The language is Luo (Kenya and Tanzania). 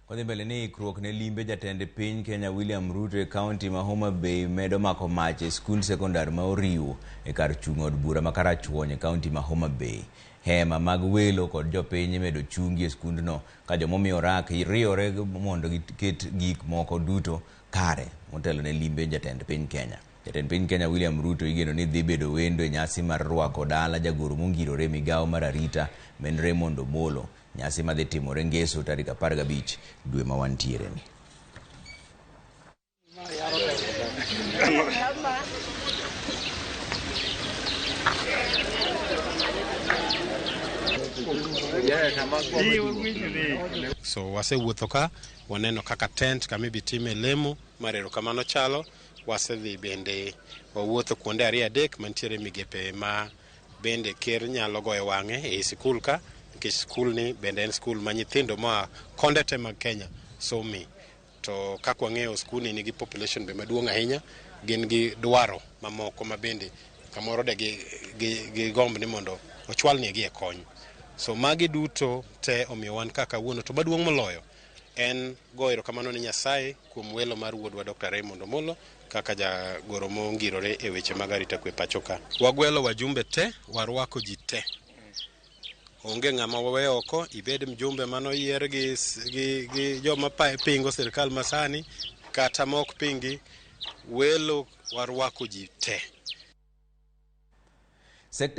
Kodhi mbele ni ikruok ne limbe jatend piny Kenya William Ruto e kaunti ma Homa Bay medo mako mach e skund sekondar ma Oriwo e kar chung' od bura ma Karachuonyo e kaunti ma Homa Bay. Hema mag welo kod jopiny imedo chungi e skundno ka jomomi orak riwore mondo giket gik moko duto kare motelo ne limbe jatend piny Kenya. Jatend piny Kenya William Ruto igeno ni dhi bedo wendo e nyasi mar rwako dala jagoro mongirore e migawo mar arita men Raymond Omolo. Nyasi madhi timore Ngeso tarik 15 dwe ma wantiere ni. So wasewuotho ka waneno kaka tent kama ibi time lemo mar erokamano chalo. Wasedhi bende wawuotho kuonde ariyo adek mantiere migepe ma bende ker nyalo goyo wang'e ei sikul ka, nikech sikul ni bende en sikul ma nyithindo moa konde te mag Kenya some. To kaka wang'eyo sikul ni nigi population be maduong' ahinya, gin gi dwaro mamoko ma bende kamoro de gigomb ni mondo ochwalnegi e kony. So magi duto te omiyo wan ka kawuono, to maduong' moloyo en goyo erokamano ne Nyasaye kuom welo mar wuodwa Dr. Raymond Omolo kaka jagoro mongirore e weche mag arita kwe pacho ka. Wagwelo wajumbe te, warwako ji te. Onge ng'ama waweyo oko, ibed mjumbe manoyier gi joma pingo sirikal masani, kata mok pingi, welo warwako ji te. Sekta